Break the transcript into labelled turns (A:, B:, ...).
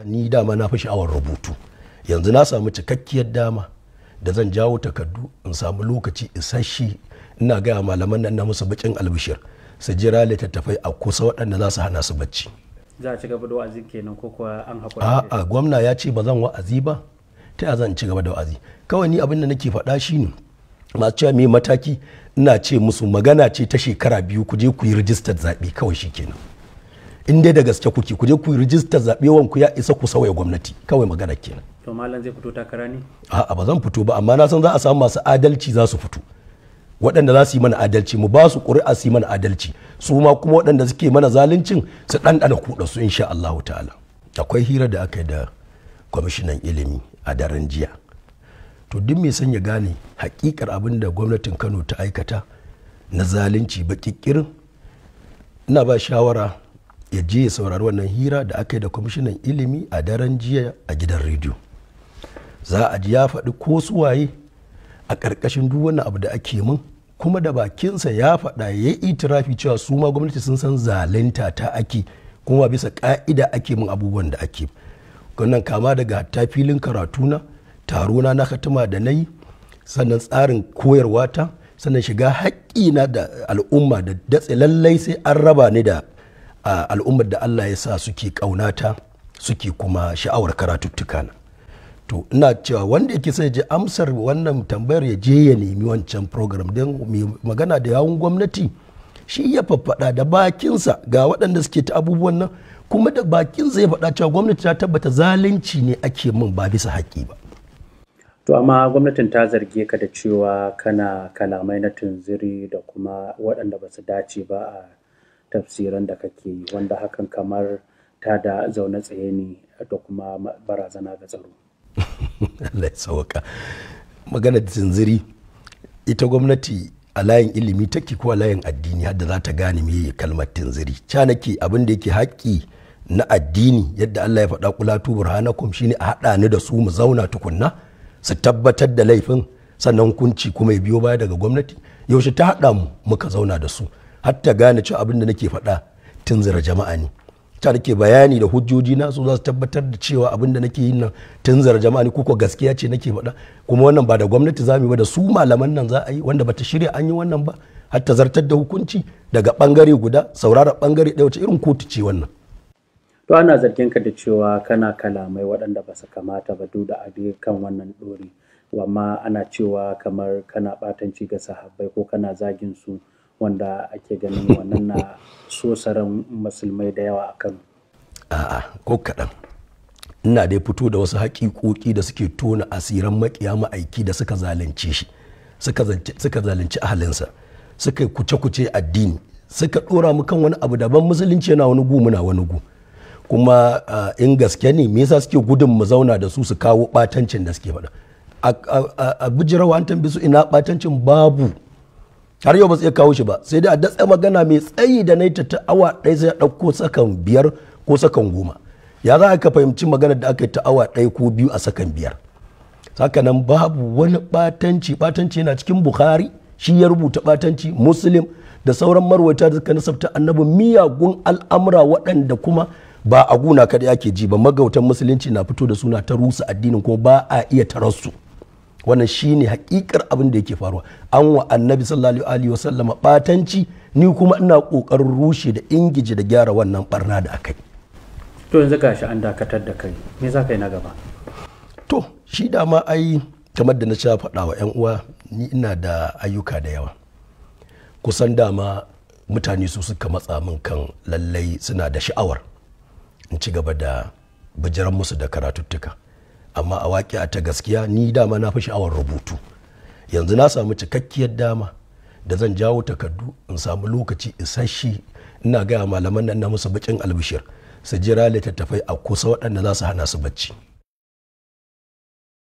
A: Ni dama na fi sha'awar rubutu. Yanzu na samu cikakkiyar dama da zan jawo takardu in samu lokaci isasshe. Ina gaya malaman nan na musu bakin albishir, su jira littattafai a kusa waɗanda za su hana su bacci.
B: Za a ci gaba da wa'azi kenan ko kuwa an haƙura?
A: A'a, gwamna ya ce ba zan wa'azi ba, ta zan ci gaba da wa'azi? Kawai ni abin da nake faɗa shine, masu cewa me mataki, ina ce musu magana ce ta shekara 2, ku je ku yi rijistar zaɓe kawai shikenan. In dai da gaske kuke, ku je ku yi rijistar zaɓe, wanku ya isa ku sauya gwamnati, kawai magana kenan.
B: To malam zai fito takara ne?
A: A'a, ba zan fito ba, amma na san za a samu masu adalci za su fito, waɗanda za su yi mana adalci, mu ba su ƙuri'a su yi mana adalci, su ma kuma waɗanda suke mana zaluncin su ɗanɗana kuɗa su insha Allahu ta'ala. Akwai hira da aka yi da kwamishinan ilimi a daren jiya. To duk mai son ya gane hakikar abin da gwamnatin Kano ta aikata na zalunci baƙiƙirin, ina ba shawara ya je ya saurari wannan hira da aka yi da kwamishinan ilimi a daren jiya a gidan rediyo. Za a ji ya faɗi ko suwaye a ƙarƙashin duk wannan abu da ake mun, kuma da bakinsa ya faɗa, ya yi itirafi cewa su ma gwamnati sun san zalunta ta ake, kuma bisa ƙa'ida ake mun abubuwan da ake. Wannan kama daga hatta filin karatuna, tarona na khatima da na yi, sannan tsarin koyarwa ta, sannan shiga haƙƙina da al'umma da datse lallai sai an raba ni da al'ummar da Allah ya sa suke ƙaunata, suke kuma sha'awar karatuttuka na. To ina cewa wanda yake sai ji amsar wannan tambayar ya je ya nemi wancan program, don mai magana da yawun gwamnati shi ya faffaɗa da bakinsa ga waɗanda suke ta abubuwan nan, kuma da bakinsa ya faɗa cewa gwamnati ta tabbata zalunci ne ake min ba bisa haƙƙi ba.
B: To amma gwamnatin ta zarge ka da cewa kana kalamai na tunziri da kuma waɗanda ba su dace ba a tafsiran da kake yi, wanda hakan kamar ta da zaune tsaye ne da kuma barazana ga tsaro.
A: Allah ya sauka. Magana tunziri, ita gwamnati a layin ilimi take ko a layin addini har da za ta gane me kalmar tunziri? Ca nake abin da yake haƙƙi na addini, yadda Allah ya faɗa kulatu burhanakum, shine a haɗa ni da su mu zauna tukunna su tabbatar da laifin, sannan hukunci kuma ya biyo baya daga gwamnati. Yaushe ta haɗa mu muka zauna da su har ta gane cewa abin da nake faɗa tunzira jama'a ne? Ta nake bayani da hujjoji na, su za su tabbatar da cewa abin da nake yin nan tunzira jama'a ne ko gaskiya ce nake faɗa. Kuma wannan ba da gwamnati za mu yi ba, da su malaman nan za a yi, wanda bata shirya an yi wannan ba har ta zartar da hukunci daga bangare guda, saurara bangare ɗaya. Wace irin kotu ce wannan?
B: To ana zargin ka da cewa kana kalamai waɗanda ba su kamata ba duk da abi kan wannan ɗori, amma ana cewa kamar kana ɓatanci ga sahabbai ko kana zagin su, wanda ake ganin wannan na sosaran musulmai da yawa a Kano.
A: A'a, ko kaɗan. Ina dai fito da wasu haƙiƙoƙi da suke tona asiran maƙiya ma'aiki da suka zalunce shi, suka zalunci ahalinsa, suka kuce-kuce addini, suka ɗora mu kan wani abu daban, musulunci yana wani gu, muna wani gu. Kuma in gaske ne, me yasa suke gudun mu zauna da su su kawo ɓatancin da suke faɗa? A bijirawa an tambaye su ina ɓatancin, babu. Har yau ba su iya kawo shi ba, sai dai a datse magana mai tsayi da na ta awa 1 sai a ɗauko sakan 5 ko sakan 10. Ya za ka fahimci maganar da aka yi ta awa 1 ko 2 a sakan 5? Saka nan babu wani ɓatanci. Ɓatanci yana cikin Bukhari, shi ya rubuta ɓatanci, Muslim da sauran marwaita da suka nasabta annabi miyagun al'amura waɗanda kuma ba a guna kaɗai ake ji ba, magautan musulunci na fito da suna ta rusa addinin kuma ba a iya tararsu. Wannan shine hakikar abin da yake faruwa. An wa annabi sallallahu alaihi wasallama ɓatanci, ni kuma ina ƙoƙarin rushe da ingije da gyara wannan barna da aka yi.
B: To yanzu gashi an dakatar da kai, me za ka yi na gaba?
A: To shi dama ai kamar da na sha faɗa wa 'yan uwa, ni ina da ayyuka da yawa. Kusan dama mutane su suka matsa min kan lallai suna da sha'awar in ci gaba da bijiran musu da karatuttuka, amma a waƙiya ta gaskiya ni dama na fi sha'awar rubutu. Yanzu na samu cikakkiyar dama da zan jawo takardu in samu lokaci isasshe. Ina gaya malaman nan na musu bakin albishir, su jira littattafai a kusa waɗanda za su hana su bacci.